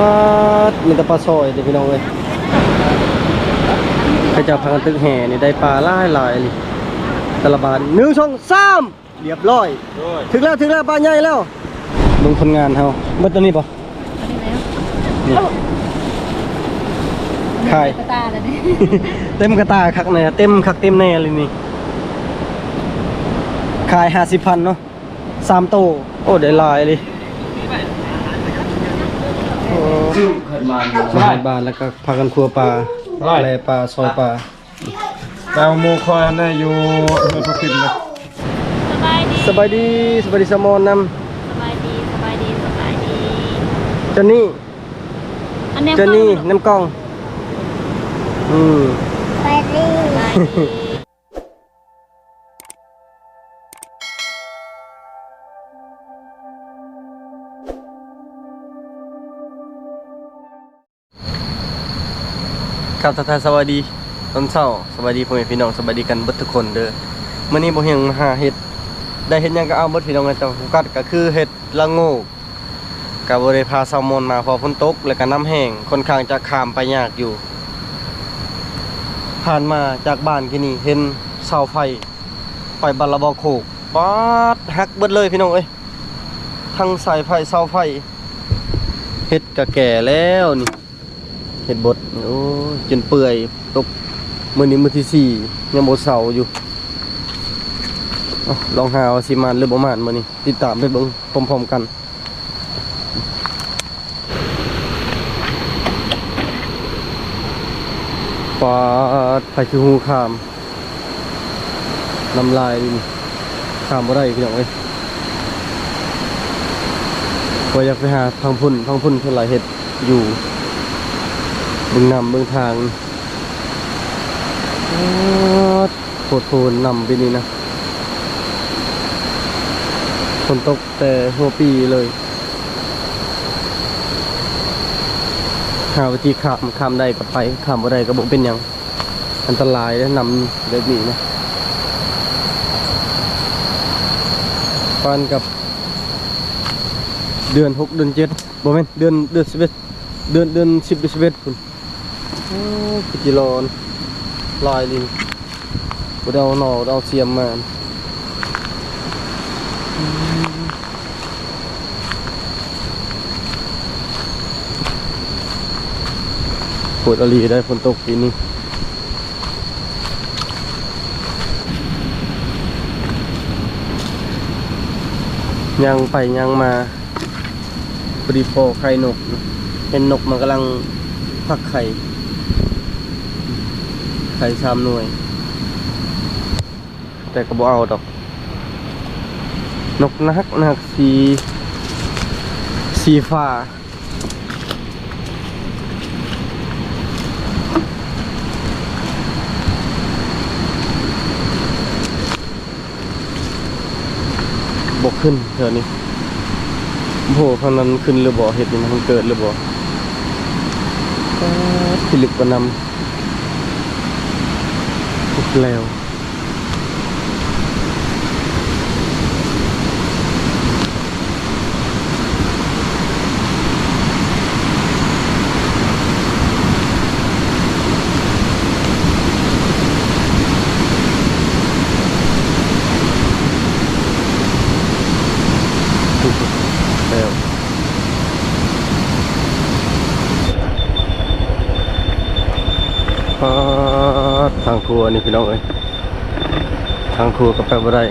ປາດ ມີແຕ່ປາຊອຍເດ້ພີ່ນ້ອງເອີຍ. ເຂົາເຈົ້າພາກັນຕຶກແຫນີ້ ໄດ້ປາຫຼາຍໆ ນີ້ ແຕ່ລະບາດ. ໜຶ່ງ ສອງ ສາມ ລຽບຮ້ອຍ. ໂອ້ຍ ຖືກແລ້ວ ຖືກແລ້ວ ປາໃຫຍ່ແລ້ວ. ເບິ່ງຜົນງານເຮົາ ເບິດຕົວນີ້ບໍ່? ອັນນີ້ແລ້ວ ນີ້ ຂາຍ ເຕັມກະຕາແລ້ວນີ້ ເຕັມກະຕາຄັກແນ່ ເຕັມຄັກເຕັມແນ່ເລີຍນີ້. ຂາຍຫ້າສິບພັນເນາະ ສາມໂຕ. ໂອ້ ໄດ້ຫຼາຍເລີຍ. ໂອ້ ມາຮອດບ້ານແລ້ວກໍພາກັນຄົວປາ ແລ່ປາ ຊອຍປາ. ແຕ່ໝູ່ຂ້ອຍຫັ້ນນະ ຢູ່ເຮືອນພໍ່ພິມນະ. ສະບາຍດີ ສະບາຍດີ ສະບາຍດີສາວມອນນຳ. ສະບາຍດີ ສະບາຍດີ ສະບາຍດີ. ເຈົ້ານີ້ ອັນແນມ ເຈົ້ານີ້ ກ້ອງ ແນມກ້ອງ. ອືມ ສະບາຍດີ ສະບາຍດີ. ຄັບ ທັກທາຍສະບາຍດີຕອນເຊົ້າ ສະບາຍດີພໍ່ແມ່ພີ່ນ້ອງ ສະບາຍດີກັນເບິດທຸກຄົນເດີ. ມື້ນີ້ບໍ່ຮຽງມາຫາເຫັດ ໄດ້ເຫັດຫຍັງກໍເອົາເບິດພີ່ນ້ອງເອີຍ. ແຕ່ໂຟກັສກໍຄືເຫັດລະໂງກ ກໍບໍ່ໄດ້ພາສາວມອນມາ ເພາະຝົນຕົກ ແລ້ວກໍນ້ຳແຫ້ງ ຄ່ອນຂ້າງຈະຂ້າມໄປຍາກຢູ່. ຜ່ານມາຈາກບ້ານກີ້ນີ້ ເຫັນເສົາໄຟ ໄຟບ້ານລະເບົາໂຄກ ປາດ ຫັກເບິດເລີຍພີ່ນ້ອງເອີຍ ທັງສາຍໄຟ ເສົາໄຟ. ເຫັດກະແກ່ແລ້ວນີ້ ເຫັດບົດ ໂອ້ຍ ຈົນເປື່ອຍ. ຕົກມື້ນີ້ມື້ທີສີ່ ຍັງບໍ່ເຊົາຢູ່. ເອົ້າ ລອງຫາວ່າຊິໝານຫຼືບໍ່ໝານມື້ນີ້ ຕິດຕາມໄປເບິ່ງພ້ອມໆກັນ. ປາດ ໃຜຄືຮູ້ຂ້າມ ນ້ຳລາຍນີ້ ຂ້າມບໍ່ໄດ້ພີ່ນ້ອງເອີຍ. ຂ້ອຍຢາກໄປຫາທາງພຸ້ນ ທາງພຸ້ນເພິ່ນລະເຮັດຢູ່ ເບິ່ງນ້ຳເບິ່ງທາງ. ປາດ ໂພດໂພນຳປີນີ້ນະ ຝົນຕົກແຕ່ຫົວປີເລີຍ. ຫາວິທີຂ້າມ ຂ້າມໄດ້ກໍໄປ ຂ້າມບໍ່ໄດ້ກໍບໍ່ເປັນຫຍັງ. ອັນຕະລາຍເດ້ ນ້ຳແບບນີ້ນະ ປານກັບເດືອນຫົກ ເດືອນເຈັດ ບໍ່ແມ່ນ ເດືອນ ເດືອນສິບເອັດ ເດືອນ ເດືອນສິບ ເດືອນສິບເອັດພຸ້ນ. ໂອ້ ຄືຈິລອນຫຼາຍລີ ບໍ່ໄດ້ເອົາໜໍ່ ບໍ່ໄດ້ເອົາສຽມມາ. ໂຫດອີ່ຫຼີໄດ໋ ຝົນຕົກປີນີ້. ຍ່າງໄປຍ່າງມາ ພໍດີພໍໄຂ່ນົກ ເຫັນນົກມັນກຳລັງຟັກໄຂ່ ໄຂ່ສາມໜ່ວຍ. ແຕ່ກໍບໍ່ເອົາດອກ ນົກໜັກໜັກ ສີ ສີຟ້າ ບໍ່ຂຶ້ນແຖວນີ້. ໂອ້ໂຫ ທາງນັ້ນຂຶ້ນຫຼືບໍ່ ເຫັດນີ້ມັນເກີດຫຼືບໍ່. ປາດ ພິລຶກກວ່ານ້ຳ ແລ້ວ. ແລ້ວ ປາດ ທາງຄົວນີ້ພີ່ນ້ອງເອີຍ ທາງຄົວກໍໄປບໍ່ໄດ້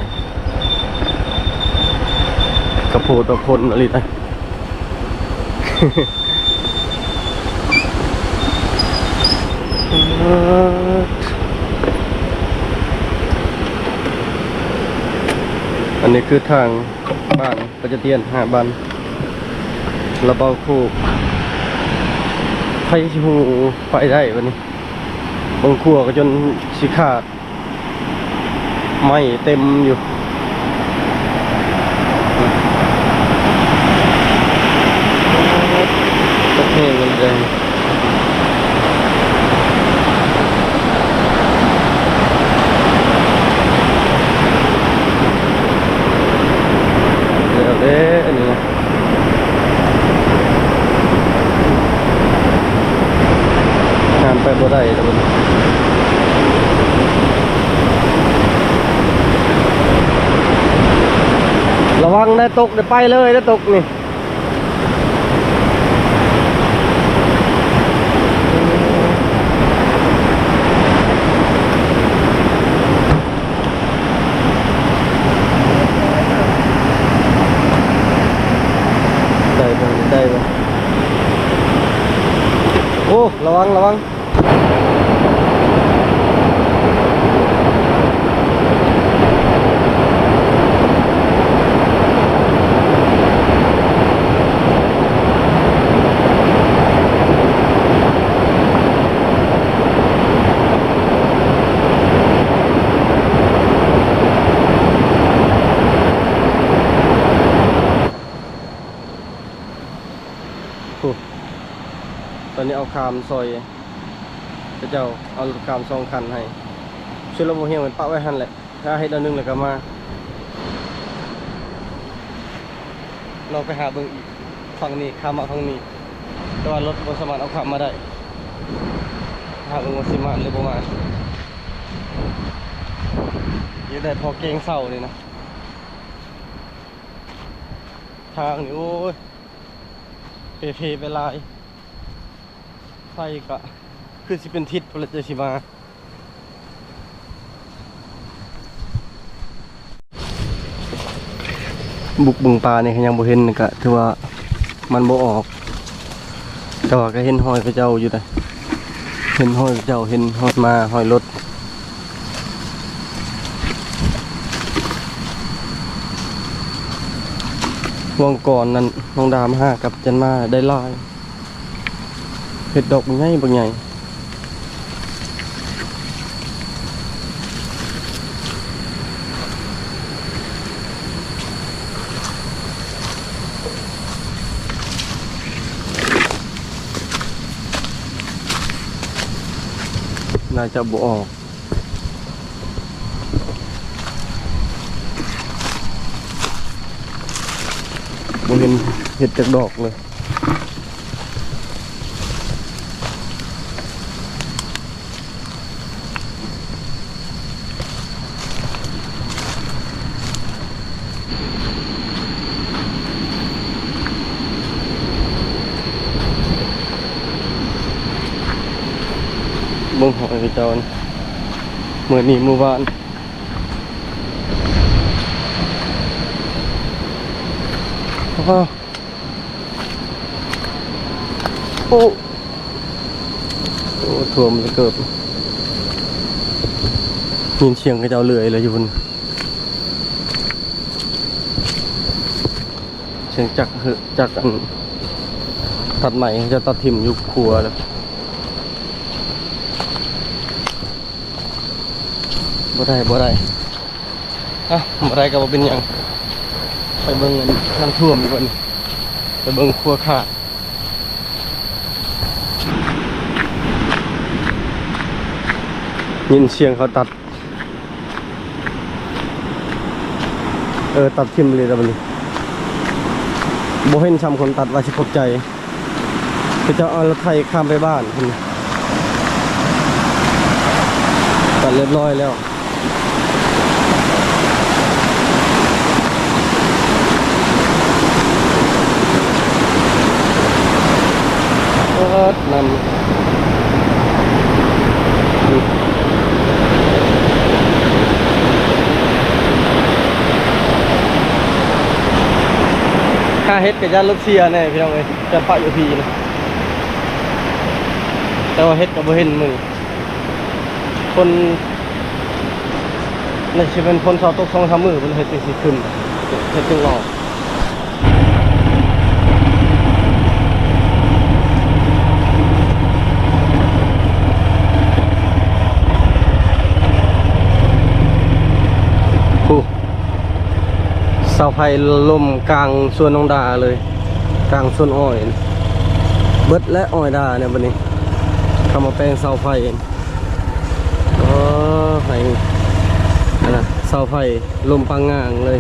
ກະໂພດວ່າຄົນອີ່ຫຼີນະ. ອັນນີ້ຄືທາງບ້ານ ກໍຈະຕຽນຫາບ້ານລະເບົາໂຄກ ໃຜຊິຮູ້ໄປໄດ້ບັດນີ້ ເບິ່ງຄົວກໍຈົນຊິຂາດ ໄມ້ເຕັມຢູ່ ຕົກແຮງເລີຍ. ແລ້ວເດ້ ອັນນີ້ນະ ລະວັງໄດ້ຕົກ ໄດ້ໄປເລີຍ ໄດ້ຕົກນີ້. ໄດ້ບໍ່ ໄດ້ບໍ່? ໂອ້ ລະວັງ ລະວັງ. ໂອ້ ຕອນນີ້ເອົາຄາມຊ່ອຍ ເຂົາເຈົ້າເອົາລົດຄາມສອງຄັນໃຫ້ ເຊື່ອລະບໍ່ຮຽງ ມັນປະໄວ້ຫັ້ນແຫຼະ ຖ້າເຮັດອັນໜຶ່ງແລ້ວກໍມາ ລອງໄປຫາເບິ່ງອີກ ຝັ່ງນີ້ ຄາມມາຝັ່ງນີ້ ແຕ່ວ່າລົດບໍ່ສາມາດເອົາຄາມມາໄດ້ ຫາເບິ່ງວ່າຊິມາຫຼືບໍ່ມາ ຢູ່ໄດ້ພໍແກງເຊົານີ້ນະ. ທາງນີ້ ໂອ້ຍ ເປເພໄປຫຼາຍ ໄຟກະຄືຊິເປັນທິດພຸ້ນລະ ຈັ່ງຊິມາ. ບຸກເບິ່ງປ່ານີ້ ຍັງບໍ່ເຫັນ ກະຖືວ່າມັນບໍ່ອອກ ແຕ່ວ່າກະເຫັນຮອຍເຂົາເຈົ້າຢູ່ເດ້ ເຫັນຮອຍເຂົາເຈົ້າ ເຫັນຮອຍມ້າ ຮອຍລົດ. ຫວ່າງກ່ອນນັ້ນ ນ້ອງດາມາຫາກັບຈັນມາໄດ້ຫຼາຍ ເຫັດດອກບັກໃຫຍ່ ບັກໃຫຍ່. ໜ້າຈະບໍ່ອອກ ບໍ່ເຫັນເຫັດຈັກດອກເລີຍ. ເບິ່ງຫອຍເຂົາເຈົ້າ ມື້ນີ້ມື້ວານ ອ້າວ ໂອ້ ໂອ້ ຖ້ວມເກີບ ຍິນສຽງເຂົາເຈົ້າເລື່ອຍເລີຍຢູ່ພຸ້ນ ສຽງຈັກ ຈັກອັນ ຕັດໄມ້ ເຂົາເຈົ້າຕັດຖິ້ມຢູ່ຄົວແລ້ວ. ບໍ່ໄດ້ ບໍ່ໄດ້ ອ່ະ ບໍ່ໄດ້ກໍບໍ່ເປັນຫຍັງ ໄປເບິ່ງອັນນ້ຳຖ້ວມກ່ອນ ໄປເບິ່ງຄົວຂາດ ຍິນສຽງເຂົາຕັດ ເອີ ຕັດຖິ້ມເລີຍລະບັດນີ້ ບໍ່ເຫັນຊ້ຳຄົນຕັດ ວ່າຊິຂອບໃຈ. ເຂົາເຈົ້າເອົາລົດໄຖຂ້າມໄປບ້ານພຸ້ນ ຕັດຮຽບຮ້ອຍແລ້ວ ເອີ ນ້ຳ ຫາເຫັດກໍຢ້ານລົດເສຍແດ່ພີ່ນ້ອງເອີຍ. ຈະປະຢູ່ພີ້ນະ ແຕ່ວ່າເຫັດກໍບໍ່ເຫັນມື້ນີ້ ຄົນ ໜ້າຊິເປັນຝົນເຊົາຕົກສອງສາມມື້ພຸ້ນ ເຫັດຈຶ່ງຊິຂຶ້ນ ເຫັດຈຶ່ງອອກ. ໂອ້ ເສົາໄຟລົ້ມກາງສວນນ້ອງດາເລີຍ ກາງສວນອ້ອຍ ເບິດແລ້ວອ້ອຍດານີ້ບັດນີ້ ເຂົາມາແປງເສົາໄຟ ເອີ ໃຫ້ ອັນນະ ເສົາໄຟລົ້ມປາງງາງເລີຍ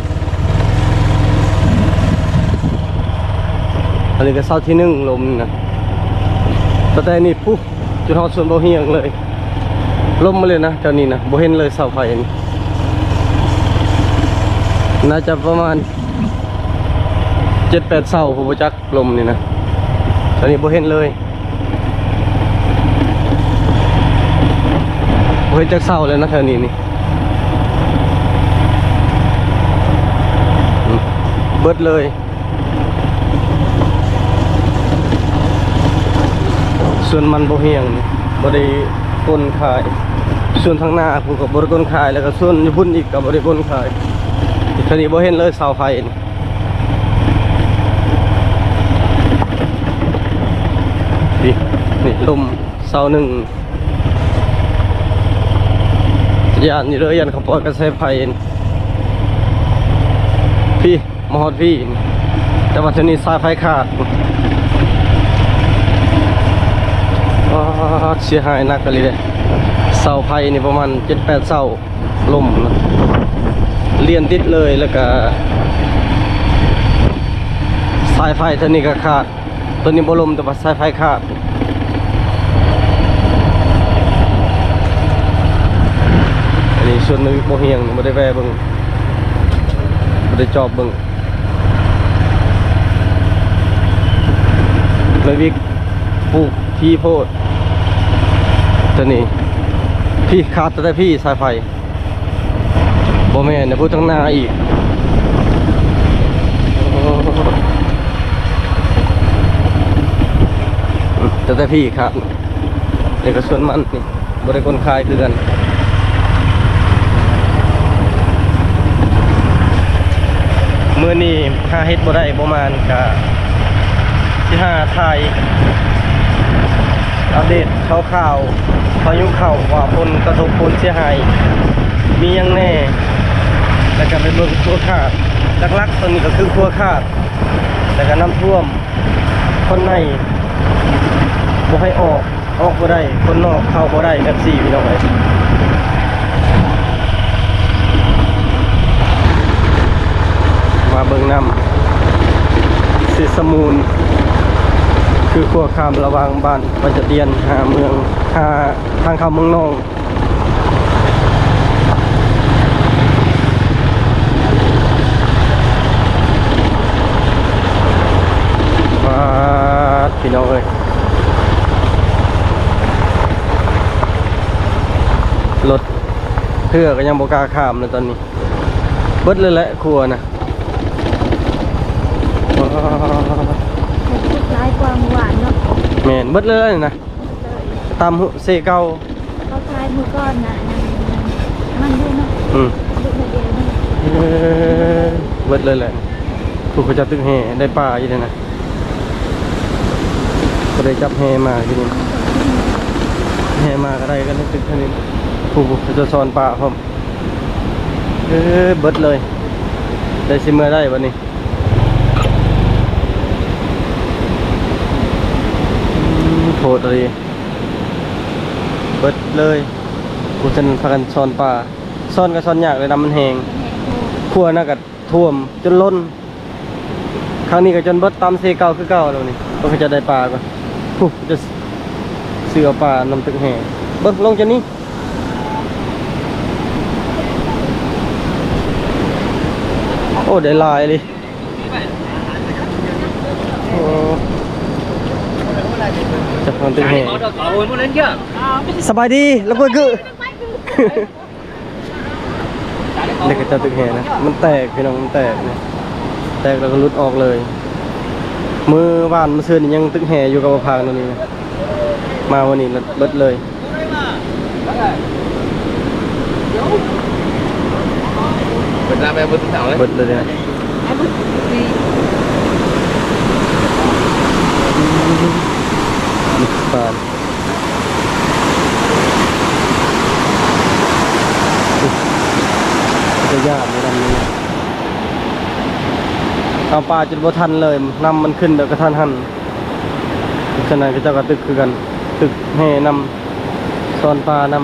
ອັນນີ້ກໍເສົາທີໜຶ່ງລົ້ມນະ ຕັ້ງແຕ່ນີ້ພຸ້ນ ຈົນຮອດສວນເບົາຮຽງເລີຍ ລົ້ມໝົດເລີຍນະ ແຖວນີ້ນະ ບໍ່ເຫັນເລີຍເສົາໄຟນີ້ ໜ້າຈະປະມານ ເຈັດແປດເສົາ ຜູ້ບໍ່ຈັກລົມນີ້ນະ. ຕອນນີ້ບໍ່ເຫັນເລີຍ ບໍ່ເຫັນຈັກເສົາເລີຍນະ ແຖວນີ້ນີ້ ອືມ ເບິດເລີຍ. ສວນມັນບໍ່ຮຽງ ບໍ່ໄດ້ກົ້ນຂາຍ, ສວນທາງໜ້າພຸ້ນກໍບໍ່ໄດ້ກົ້ນຂາຍ, ແລ້ວກໍສວນຢູ່ພຸ້ນອີກກໍບໍ່ໄດ້ກົ້ນຂາຍ. ແຖວນີ້ບໍ່ເຫັນເລີຍເສົາໄຟນີ້. ນີ້ ນີ້ລົມເສົາໜຶ່ງ ຢ້ານຢູ່ເດີ ຢ້ານເຂົາປ່ອຍກະແສໄຟນີ້. ພີ້ ມາຮອດພີ້ ແຕ່ວ່າເທື່ອນີ້ສາຍໄຟຂາດ. ອາ ເສຍຫາຍໜັກອີ່ຫຼີເດ້. ເສົາໄຟນີ້ປະມານເຈັດແປດເສົາ ລົມນະ ລຽນຕິດເລີຍ. ແລ້ວກະສາຍໄຟເທື່ອນີ້ກະຂາດ. ໂຕນີ້ບໍ່ລົມ ແຕ່ວ່າສາຍໄຟຂາດ. ອັນນີ້ສວນມັນບໍ່ຮຽງ ບໍ່ໄດ້ແວ່ເບິ່ງ ບໍ່ໄດ້ຈອບເບິ່ງ. ແມ່ວິກ ປູກ ພີ້ໂພດ ໂຕນີ້ ພີ້ຂາດ ແຕ່ພີ້ສາຍໄຟ. ບໍ່ແມ່ນນະ ພຸ້ນທາງໜ້າອີກ. ໂອ້ ແຕ່ ແຕ່ພີ້ຂາດ ແລ້ວກໍສວນມັນນີ້ ບໍ່ໄດ້ກົ້ນຂາຍຄືກັນ. ມື້ນີ້ຫາເຮັດບໍ່ໄດ້ບໍ່ມານ ກະຊິຫາຖ່າຍອັບເດດຂ່າວໆ ພາຍຸເຂົ້າ ວ່າຜົນກະທົບ ຜົນເສຍຫາຍມີຫຍັງແດ່. ແລ້ວກະໄປເບິ່ງຂົວຂາດ ຫຼັກໆ ຕອນນີ້ກໍຄືຂົວຂາດ ແລ້ວກະນ້ຳຖ້ວມ. ຄົນໃນບໍ່ໃຫ້ອອກ ອອກບໍ່ໄດ້, ຄົນນອກເຂົ້າບໍ່ໄດ້ ແບບຊີ້ພີ່ນ້ອງເອີຍ. ມາເບິ່ງນຳ ເຊສະມູນ ຄືຂົວຂ້າມລະຫວ່າງບ້ານປາຈະຕຽນ ຫາເມືອງ ຫາທາງເຂົ້າເມືອງນອງ. ປາດ ພີ່ນ້ອງເອີຍ ລົດເຮືອກໍຍັງບໍ່ກ້າຂ້າມເລີຍຕອນນີ້. ເບິດເລີຍແຫຼະຄົວນະ. ປາດ ຫຼາຍກວ່າມື້ວານເນາະ. ແມ່ນ ເບິດເລີຍນະ. ຕາມເຊເກົ່າ ເຂົາຂາຍມື້ກ່ອນນະ ຍັງ ຍັງ ມັນຢູ່ເນາະ. ອືມ ຢູ່ໃນເດວນີ້ ເອີ ເບິດເລີຍແຫຼະ. ຜູ້ເຂົາເຈົ້າຕຶກແຫໄດ້ປາຢູ່ເດ້ນະ. ບໍ່ໄດ້ຈັບແຫມາຢູ່ນີ້ ແຫມາກໍໄດ້ກັນຕຶກເທົ່ານີ້. ຜູ້ເຂົາເຈົ້າຊ້ອນປາພ້ອມ. ເອີ ເບິດເລີຍ ໄດ້ຊິເມືອໄດ້ບັດນີ້. ອືມ ໂພດອີ່ຫຼີ ເບິດເລີຍ. ຜູ້ຊັ້ນພາກັນຊ້ອນປາ ຊ້ອນກໍຊ້ອນຍາກເລີຍ ນ້ຳມັນແຮງ. ຂົວນະກໍຖ້ວມຈົນລົ້ນ. ຄັ້ງນີ້ກໍຈົນເບິດ ຕາມເຊເກົ່າຄືເກົ່າແລ້ວນີ້. ເພິ່ນກໍຈະໄດ້ປາກ່ອນ. ຜູ້ຈະຊື້ເອົາປານຳຕຶກແຫ ເບິ່ງລົງຈາກນີ້. ໂອ້ ໄດ້ຫຼາຍອີ່ຫຼີ. ໂອ້ ຈັກທາງຕຶກແຫ່. ສະບາຍດີ ລະເບີດກຶ ເດັກກະເຈົ້າຕຶກແຫ່ນະ ມັນແຕກພີ່ນ້ອງ ມັນແຕກນີ້ ແຕກແລ້ວກໍຫຼຸດອອກເລີຍ. ມື້ວານມື້ຊືນນີ້ຍັງຕຶກແຫ່ຢູ່ກັບພາກນັ້ນນີ້ ມາມື້ນີ້ລະເບິດເລີຍ. ເບິດແລ້ວ ເບິດເລີຍເດ້. ປານ ຈະຍາກຢູ່ນຳນີ້ ເອົາປາຈົນບໍ່ທັນເລີຍ ນ້ຳມັນຂຶ້ນແບບກະທັນຫັນ. ສະນັ້ນເຂົາເຈົ້າກໍຕຶກຄືກັນ ຕຶກແຫ່ນຳ ຊ້ອນປານຳ.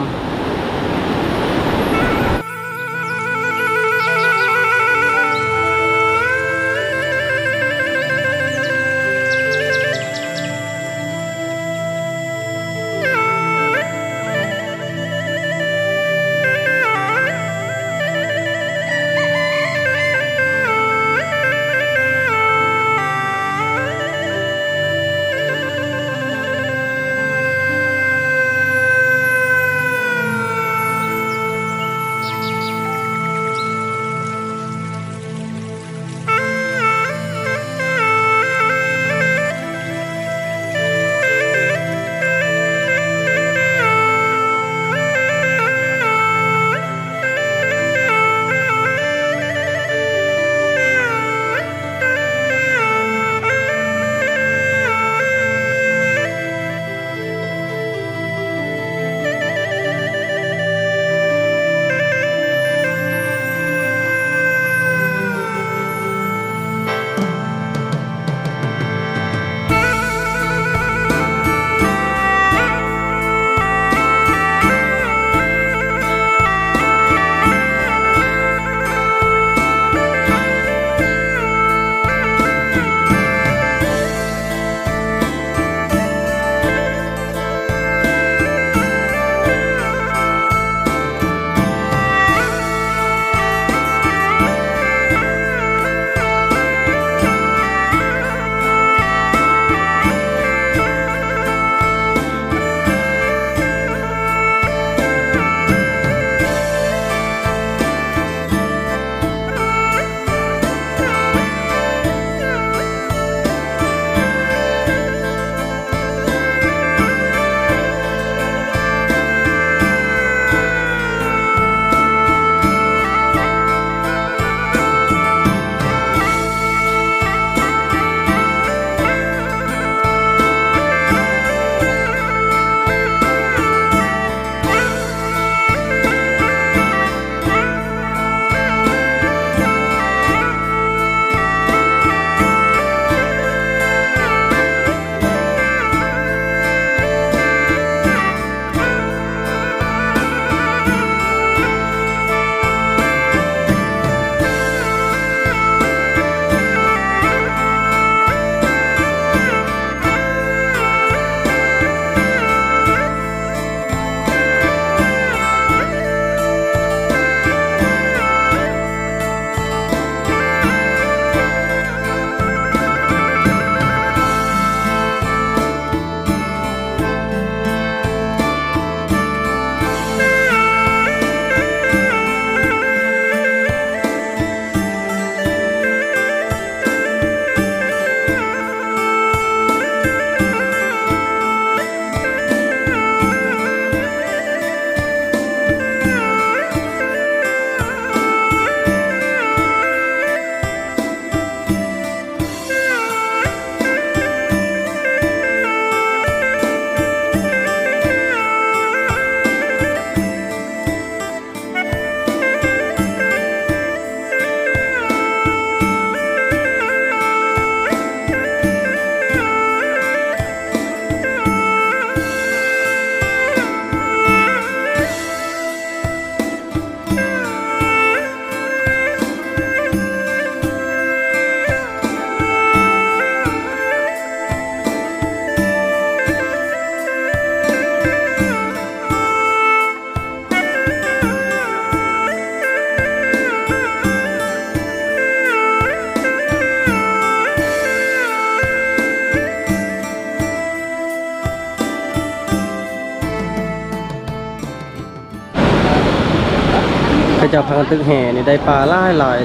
ທາງຕຶກແຫ່ນີ້ໄດ້ປາຫຼາຍ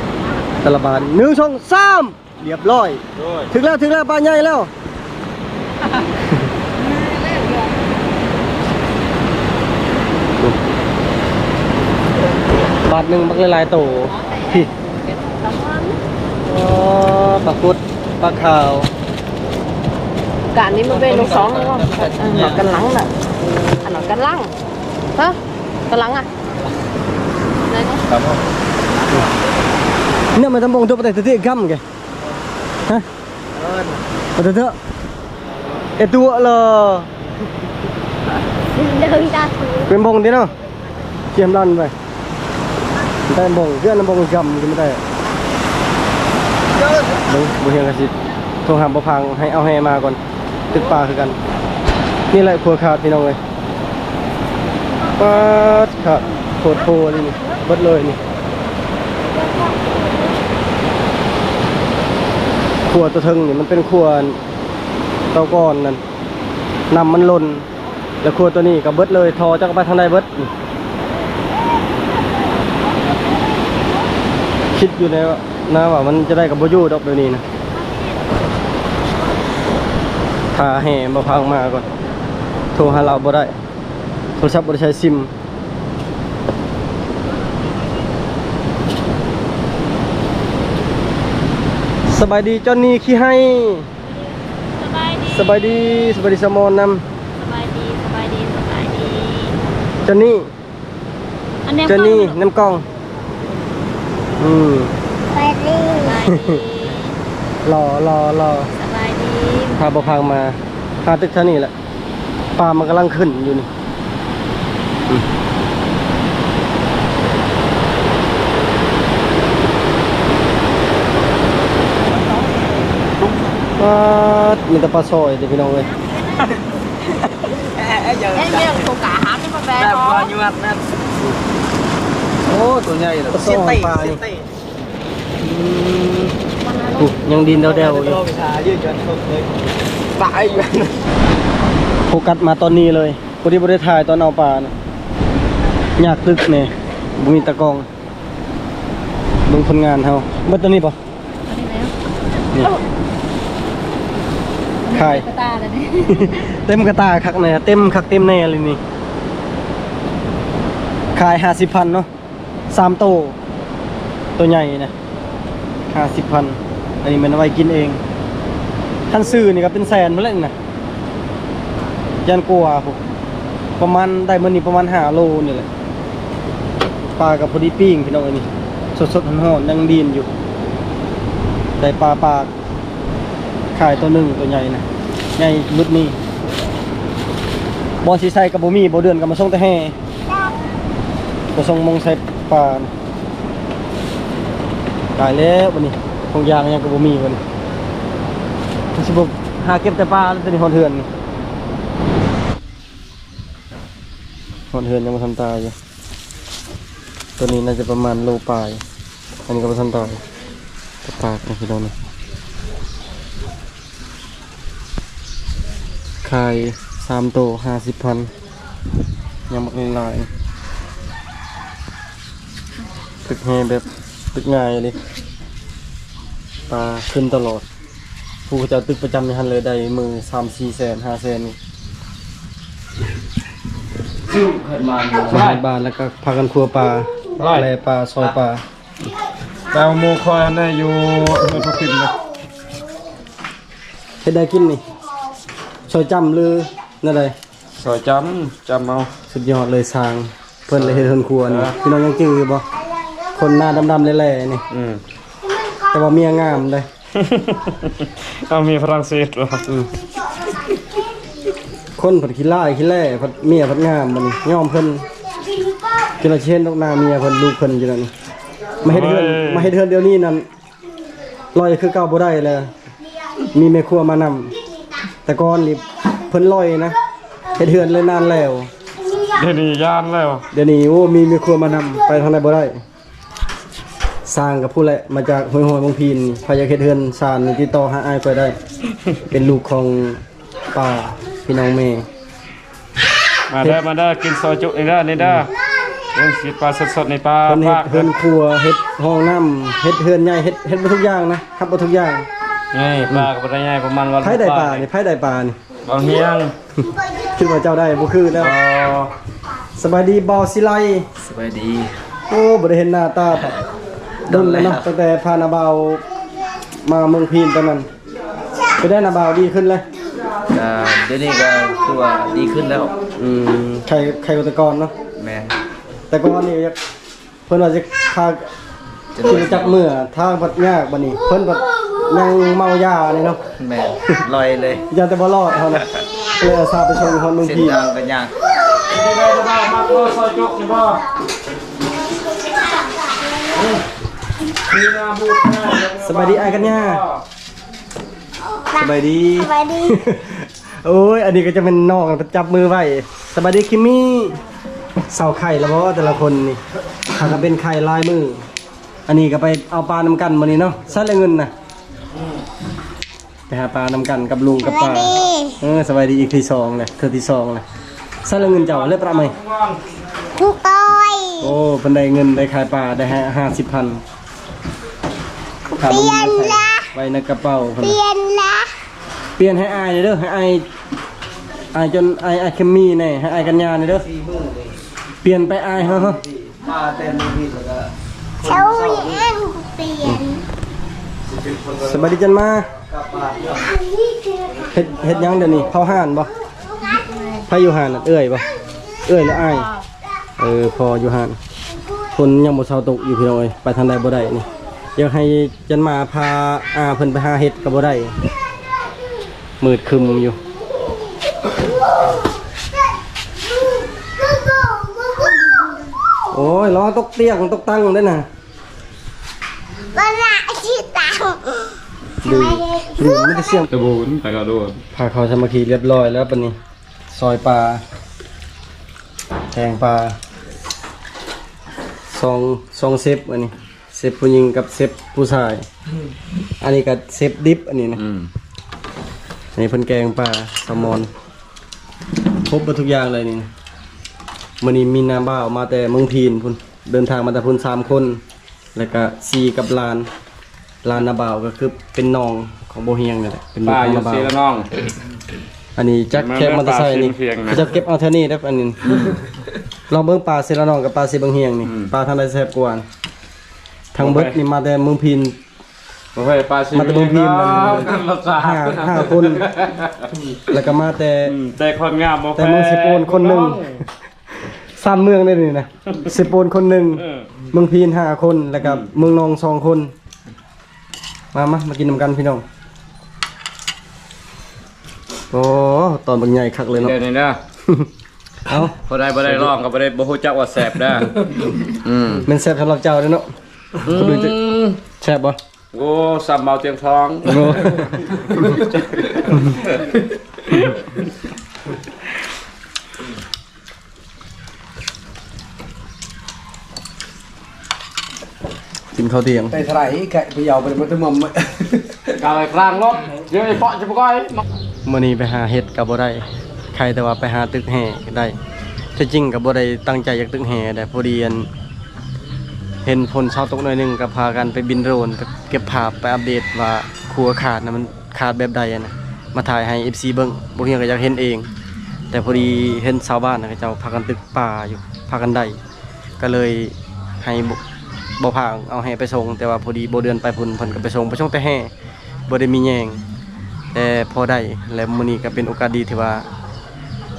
ໆ ແຕ່ລະບາດ ໜຶ່ງ ສອງ ສາມ ລຽບຮ້ອຍ. ໂອ້ຍ ຖືກແລ້ວ ຖືກແລ້ວ ປາໃຫຍ່ແລ້ວ. ບາດໜຶ່ງບັກຫຼາຍໆໂຕ. ອໍ ປາກຸດ ປາຂາວ. ການນີ້ມັນເປັນລູກສອງ ເອີ ກັນຫຼັງນະ ອັນນັ້ນກັນຫຼັງ ຮະ ກັນຫຼັງອະ ນັ້ນ ເນາະ ມັນຕ້ອງບົງຕົວປະເທດທີ່ກຳແກ ຮະ ເອີ ເດີ ເອຕົວລະ ເດີ ເປັນບົງຕິເນາະ. ກຽມລັນໄປ ໄດ້ບົງ ເພື່ອນບົງກຳກິນໄດ້. ເບິ່ງ ບໍ່ຮຽນກະຊິໂທຫາບໍ່ພັງ ໃຫ້ເອົາແຮ່ມາກ່ອນ ຕຶກປາຄືກັນ. ນີ້ແຫຼະຂົວຂາດ ພີ່ນ້ອງເອີຍ. ປາດ ຂາດໂພດໂພນີ້ ເບິດເລີຍນີ້. ຂົວຕົວເທິງນີ້ ມັນເປັນຂົວເຕົາກ່ອນນັ້ນ ນ້ຳມັນຫຼົ່ນ. ແລ້ວຂົວຕົວນີ້ກໍເບິດເລີຍ ທໍ່ຈັກໄປທາງໃດເບິດ. ຄິດຢູ່ໃນນະວ່າມັນຈະໄດ້ກໍບໍ່ຢູ່ດອກແບບນີ້ນະ. ຖ້າແຫ່ບໍ່ພັງມາກ່ອນ ໂທຫາລາວບໍ່ໄດ້ ໂທລະສັບບໍ່ໄດ້ໃຊ້ຊິມ. ສະບາຍດີຈອນນີຂີ້ໄຮ່. ສະບາຍດີ ສະບາຍດີ ສະບາຍດີສະໝອນນຳ. ສະບາຍດີ ສະບາຍດີ ສະບາຍດີ ຈອນນີ ອັນແນມ ຈອນນີ ກ້ອງ ແນມກ້ອງ. ອືມ ສະບາຍດີ ສະບາຍດີ ຫຼໍ່ ຫຼໍ່ ຫຼໍ່ ສະບາຍດີ. ພາບໍ່ພັງມາຫາຕຶກແຖວນີ້ແຫຼະ. ປາມັນກຳລັງຂຶ້ນຢູ່ນີ້. ອືມ ປາດ ມີແຕ່ປາຊອຍເດ້ພີ່ນ້ອງເອີຍ. ເຮັດວຽກໂຄກາຫານນີ້ມາແບບ ແບບວ່າຍວດນັ້ນ. ໂອ້ ຕົວໃຫຍ່ເນາະ ປາຊອຍ ປານີ້. ອືມ ໂອ້ ຍັງດິນແດວໆຢູ່. ຕາຍຢູ່. ໂຟກັສມາຕອນນີ້ເລີຍ ພໍດີບໍ່ໄດ້ຖ່າຍຕອນເອົາປານະ. ຍາກຕຶກແດ່ ບໍ່ມີຕາກ້ອງ. ເບິ່ງຜົນງານເຮົາ ເບິດຕົວນີ້ບໍ່? ຕົວນີ້ແລ້ວ ນີ້ ຂາຍ ເຕັມກະຕາແລ້ວນີ້. ເຕັມກະຕາຄັກແນ່ ເຕັມຄັກເຕັມແນ່ເລີຍນີ້. ຂາຍຫ້າສິບພັນເນາະ. ສາມໂຕ ໂຕໃຫຍ່ນະ ຫ້າສິບພັນ. ອັນນີ້ແມ່ນເອົາໄວ້ກິນເອງ. ຄັນຊື້ນີ້ກໍເປັນແສນພຸ້ນແຫຼະນີ້ນະ ຢ້ານກວ່າພຸ້ນ. ປະມານ ໄດ້ມື້ນີ້ປະມານຫ້າໂລນີ້ແຫຼະ. ປາກໍພໍດີປີ້ງພີ່ນ້ອງເອີຍນີ້ ສົດໆຮ້ອນໆ ຍັງດີນຢູ່. ໄດ້ປາປາກ ຂາຍໂຕໜຶ່ງ ໂຕໃຫຍ່ນະ ໃຫຍ່ເບິດນີ້. ບ່ອນຊິໃສ່ກໍບໍ່ມີ ບໍ່ ເດືອນກໍມາສົ່ງແຕ່ແຮ່ ມາສົ່ງມົງໃສ່ປາ. ຕາຍແລ້ວບັດນີ້ ຖົງຢາງຫຍັງກໍບໍ່ມີບັດນີ້. ມັນຊິບໍ່ຫາເກັບແຕ່ປາແລ້ວ ຕົວນີ້ຮອດເຮືອນນີ້ ຮອດເຮືອນຍັງບໍ່ທັນຕາຍຢູ່. ຕົວນີ້ໜ້າຈະປະມານໂລປາຍ. ອັນນີ້ກໍບໍ່ທັນຕາຍ ປາກໆນະພີ່ນ້ອງນະ. ຂາຍສາມໂຕຫ້າສິບພັນ ຍັງບັກຫຼາຍ. ຕຶກແຮ່ແບບຕຶກງ່າຍເລີຍ ປາຂຶ້ນຕະຫຼອດ. ຜູ້ເຂົາເຈົ້າຕຶກປະຈຳຢູ່ຫັ້ນເລີຍ ໄດ້ມື້ສາມສີ່ແສນ ຫ້າແສນນີ້. ມາຮອດບ້ານແລ້ວກໍພາກັນຄົວປາ ແລ່ປາ ຊອຍປາ. ແຕ່ໝູ່ຂ້ອຍຫັ້ນນະ ຢູ່ເຮືອນພໍ່ພິມນະ. ເຮັດໄດ້ກິນນີ້ ຊອຍຈ້ຳ ຫຼື ແນວໃດ? ຊອຍຈ້ຳ ຈ້ຳເອົາ. ສຸດຍອດເລີຍ ຊ່າງເພິ່ນລະເຮັດເຮືອນຄົວນີ້. ເອີ ພີ່ນ້ອງຍັງຈື່ຢູ່ບໍ່? ຄົນໜ້າດຳໆແຫຼ້ໆນີ້. ອືມ ແຕ່ວ່າເມຍງາມເດ້. ເອົາເມຍຝຣັ່ງເສດບໍ່? ອືມ ຄົນເພິ່ນຂີ້ລ້າຍຂີ້ແຫຼ້ ເພິ່ນເມຍເພິ່ນງາມ ບັດນີ້ຍອມເພິ່ນ. ຈົນວ່າຊິເຫັນດອກໜ້າເມຍເພິ່ນ ລູກເພິ່ນຢູ່ນັ້ນ. ມາເຮັດເຮືອນ ໂອ້ຍ ມາເຮັດເຮືອນດຽວນີ້ນັ້ນ ລອຍຄືເກົ່າບໍ່ໄດ້ແລ້ວ ມີແມ່ຄົວມານຳ. ແຕ່ກ່ອນນີ້ເພິ່ນລອຍນະ ເຮັດເຮືອນໄດ້ນານແລ້ວ. ດຽວນີ້ຢ້ານແລ້ວ ດຽວນີ້ ໂອ້ ມີແມ່ຄົວມານຳ ໄປທາງໃດບໍ່ໄດ້. ຊ່າງກັບຜູ້ແຫຼະ ມາຈາກຫ້ວຍຮອຍ ເມືອງພີນ. ໃຜຢາກເຮັດເຮືອນຊານນີ້ ຕິດຕໍ່ຫາອ້າຍຂ້ອຍໄດ້ ເປັນລູກຂອງປ້າ ພີ່ນ້ອງແມ່. ມາເດີ ມາເດີ ກິນຊອຍຈຸນີ້ເດີ ນີ້ເດີ. ເບິ່ງຊິປາສົດໆ ໃນປ່າ ເພິ່ນເຮັດເຮືອນຄົວ ເຮັດຫ້ອງນ້ຳ ເຮັດເຮືອນໃຫຍ່ ເຮັດ ເຮັດເບິດທຸກຢ່າງນະ ຮັບເບິດທຸກຢ່າງ. ນີ້ປາກໍບໍ່ໄດ້ໃຫຍ່ ປະມານວ່າ ໃຜໄດ້ປານີ້ ໃຜໄດ້ປານີ້? ບ່າວຮຽງ. ຄິດວ່າເຈົ້າໄດ້ ບໍ່ຄືແລ້ວ. ອໍ ສະບາຍດີບ່າວສີໄລ. ສະບາຍດີ. ໂອ້ ບໍ່ໄດ້ເຫັນໜ້າຕາດົນແລ້ວເນາະ ຕັ້ງແຕ່ພານ້າບ່າວມາເມືອງພີນຕອນນັ້ນ. ເປັນໃດນ້າບ່າວ ດີຂຶ້ນແລ້ວ? ກໍດຽວນີ້ກໍຄືວ່າດີຂຶ້ນແລ້ວ. ອືມ ໄຂ້ ໄຂ້ກວ່າແຕ່ກ່ອນເນາະ. ແມ່ນ. ແຕ່ກ່ອນນີ້ຢາກ ເພິ່ນວ່າຊິພາຂີ່ລົດຈັກເມືອ ທາງພັດຍາກ ບັດນີ້ເພິ່ນພັດຍັງເມົາຢານີ້ເນາະ. ແມ່ນ ລອຍເລີຍ. ຢ້ານແຕ່ບໍ່ລອດເຮົານະ ເລີຍອາສາໄປສົ່ງຮອດເມືອງພີນ. ເສັ້ນທາງກໍຍາກ. ສະບາຍດີອ້າຍກັນຍາ. ສະບາຍດີ. ສະບາຍດີ. ໂອ້ຍ ອັນນີ້ກໍຈະແມ່ນນ້ອງ ຈັບມືໄວ້. ສະບາຍດີຄິມມີ. ເຊົາໄຂ້ລະບໍ່ແຕ່ລະຄົນນີ້? ຫາກະເປັນໄຂ້ຫຼາຍມື້. ອັນນີ້ກໍໄປເອົາປານຳກັນມື້ນີ້ເນາະ. ໃສລະເງິນນະ? ໄປຫາປານຳກັນກັບລຸງກັບປ້າ. ສະບາຍດີ. ເອີ ສະບາຍດີອີກທີສອງແຫຼະ ເທື່ອທີສອງແຫຼະ. ໃສລະເງິນເຈົ້າ ເລີຍປະໄໝ? ໂອ້ຍ ເພິ່ນໄດ້ເງິນ ໄດ້ຂາຍປາ ໄດ້ຫ້າ ຫ້າສິບພັນ. ປ່ຽນລະ ໄວ້ໃນກະເປົາພຸ້ນ. ປ່ຽນລະ ປ່ຽນໃຫ້ອ້າຍແດ່ເດີ ໃຫ້ອ້າຍ ອ້າຍຈົນ ອ້າຍ ອ້າຍເຄມມີແດ່ ໃຫ້ອ້າຍກັນຍາແດ່ເດີ. ປ່ຽນໄປອ້າຍເຮົາ. ເຊົາແລ້ວປ່ຽນ. ສະບາຍດີຈັນມາ. ເຮັດ ເຮັດຫຍັງດຽວນີ້? ເຝົ້າຮ້ານບໍ່? ໃຜຢູ່ຮ້ານ? ເອື້ອຍບໍ່? ເອື້ອຍຫຼືອ້າຍ? ເອີ ພໍ່ຢູ່ຫັ້ນ. ຝົນຍັງບໍ່ເຊົາຕົກຢູ່ພີ່ນ້ອງເອີຍ ໄປທາງໃດບໍ່ໄດ້ນີ້. ຢາກໃຫ້ຈັນມາພາອາເພິ່ນໄປຫາເຫັດກໍບໍ່ໄດ້ ມືດຄຶມຢູ່. ໂອ້ຍ ລະວັງຕົກຕຽງຕົກຕັ່ງເດ້ນະ. ບໍ່ລະຊິຕາຍ. ດື້ ດື້ ມີແຕ່ສຽງ. ຕະບູນ ໄປກໍໂດນ. ພາເຂົ້າສາມັກຄີລຽບຮ້ອຍແລ້ວ ບັດນີ້ ຊອຍປາ ແກງປາ ສອງ ສອງເຊັບ ອັນນີ້ເຊັບຜູ້ຍິງກັບເຊັບຜູ້ຊາຍ. ອັນນີ້ກໍເຊັບດິບ ອັນນີ້ນະ. ອືມ ອັນນີ້ເພິ່ນແກງປາ ແຊລມອນ ຄົບເບິດທຸກຢ່າງເລີຍນີ້. ມື້ນີ້ມີນ້າບ່າວມາແຕ່ເມືອງພີນພຸ້ນ ເດີນທາງມາແຕ່ພຸ້ນສາມຄົນ ແລ້ວກະສີ່ກັບຫຼານ. ຫຼານນ້າບ່າວກໍຄືເປັນນ້ອງຂອງບ່າວຮຽງນີ້ແຫຼະ ເປັນລູກຂອງນ້າບ່າວ. ອັນນີ້ຈັກແຄມມໍເຕີໄຊນີ້ ເຂົາເຈົ້າເກັບເອົາແຖວນີ້ເດ້ ອັນນີ້. ລອງເບິ່ງປາເຊລະນອງກັບປາເຊບັງຮຽງນີ້ ປາທາງໃດແຊບກວ່າ? ທັງເບິດນີ້ມາແຕ່ເມືອງພີນ. ໂອ້ຍ ປາເຊບັງຮຽງ ມາແຕ່ເມືອງພີນ ຫ້າ ຫ້າຄົນ ແລ້ວກໍມາແຕ່ ແຕ່ຄວາມງາມບໍ່ແພ້ ແຕ່ເມືອງເຊໂປນຄົນໜຶ່ງ. ສາມເມືອງເດ້ນີ້ນະ ເຊໂປນຄົນໜຶ່ງ ເອີ ເມືອງພີນຫ້າຄົນ ແລ້ວກໍ ອືມ ເມືອງນອງສອງຄົນ. ມາ ມາ ມາກິນນຳກັນພີ່ນ້ອງ. ໂອ້ ຕອນບັກໃຫຍ່ຄັກເລີຍເນາະ. ເດີນີ້ເດີ ເອົ້າ ຜູ້ໃດບໍ່ໄດ້ລອງກໍບໍ່ໄດ້ ບໍ່ຮູ້ຈັກວ່າແຊບເດີ. ອືມ ແມ່ນແຊບສຳລັບເຈົ້າເດ້ເນາະ. ອືມ ຄົນອື່ນຈະ ແຊບບໍ່? ໂອ້ ສ່ຳເບົາຕຽງທອງ. ໂອ້ ກິນເຂົ້າທ່ຽງ ໄປເທົ່າໃດ ແກະໄປເຍົາໄປ ມັນຈະມອມ ກາໄປກາງລົດ ດຽວໄອ້ເປາະຈະບໍ່ກ້ອຍ. ມື້ນີ້ໄປຫາເຫັດກໍບໍ່ໄດ້ ໃຄແຕ່ວ່າໄປຫາຕຶກແຮ່ໄດ້. ທີ່ຈິງກໍບໍ່ໄດ້ຕັ້ງໃຈຢາກຕຶກແຮ່ໃດ ພໍດີອັນ ເຫັນຝົນເຊົາຕົກໜ້ອຍໜຶ່ງ ກໍພາກັນໄປບິນໂດຣນ ໄປເກັບພາບ ໄປອັບເດດວ່າຂົວຂາດນະ ມັນຂາດແບບໃດຫັ້ນນະ ມາຖ່າຍໃຫ້ເອັຟຊີເບິ່ງ. ບ່າວຮຽງກໍຢາກເຫັນເອງ ແຕ່ພໍດີເຫັນຊາວບ້ານນະ ເຂົາເຈົ້າພາກັນຕຶກປາຢູ່ ພາກັນໄດ້ ກໍເລີຍໃຫ້ ບໍ່ ບ່າວພາງເອົາແຮ່ໄປສົ່ງ. ແຕ່ວ່າພໍດີບໍ່ເດືອນໄປພຸ້ນ ເພິ່ນກໍໄປສົ່ງ ໄປສົ່ງແຕ່ແຮ່ ບໍ່ໄດ້ມີແຍງ ແຕ່ພໍໄດ້. ແລະ ມື້ນີ້ກໍເປັນໂອກາດດີທີ່ວ່າ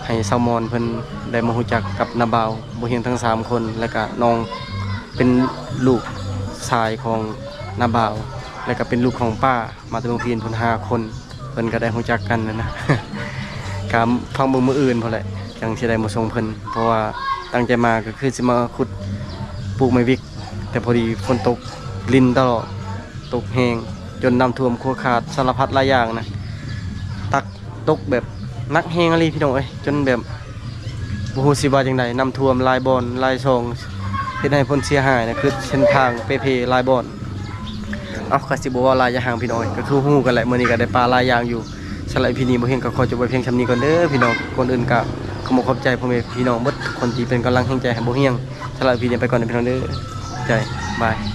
ໃຫ້ຊາວມອນເພິ່ນໄດ້ມາຮູ້ຈັກກັບນ້າບ່າວ ບ່າວຮຽງທັງສາມຄົນ ແລ້ວກະນ້ອງເປັນລູກຊາຍຂອງນ້າບ່າວ ແລ້ວກະເປັນລູກຂອງປ້າ ມາແຕ່ເມືອງພີນພຸ້ນຫ້າຄົນ ເພິ່ນກະໄດ້ຮູ້ຈັກກັນຫັ້ນນະ. ກະຟັງເບິ່ງມື້ອື່ນພຸ້ນແຫຼະ ຈັ່ງຊິໄດ້ມາສົ່ງເພິ່ນ ເພາະວ່າຕັ້ງໃຈມາກໍຄືຊິມາຂຸດປູກໄມ້ວິກ ແຕ່ພໍດີຝົນຕົກ ລິນຕະຫຼອດ ຕົກແຮງ ຈົນນ້ຳຖ້ວມຂົວຂາດ ສາລະພັດຫຼາຍຢ່າງນະ ຕັກ ຕົກແບບໜັກແຮງອີ່ຫຼີພີ່ນ້ອງເອີຍ ຈົນແບບບໍ່ຮູ້ຊິວ່າຈັ່ງໃດ. ນ້ຳຖ້ວມຫຼາຍບ່ອນຫຼາຍຊ່ອງ ເຮັດໃຫ້ຜົນເສຍຫາຍນະ ຄືເສັ້ນທາງເປ່ເພຫຼາຍບ່ອນ. ເອົ້າ ກໍຊິບໍ່ເວົ້າຫຼາຍຢ່າຫ່າງພີ່ນ້ອງເອີຍ ກໍຄືຮູ້ກັນແຫຼະ ມື້ນີ້ກໍໄດ້ປາຫຼາຍຢ່າງຢູ່. ສຳລັບອີພີນີ້ ບ່າວຮຽງກໍຂໍຈົບໄວ້ພຽງຊ່ຳນີ້ກ່ອນເດີພີ່ນ້ອງ. ກ່ອນອື່ນກໍຂໍຂອບໃຈພໍ່ແມ່ພີ່ນ້ອງເບິດທຸກຄົນທີ່ເປັນກຳລັງແຮງໃຈໃຫ້ບ່າວຮຽງ ສຳລັບ EP ນີ້ໄປກ່ອນເດີພີ່ນ້ອງເດີ ໃຈ ບາຍ.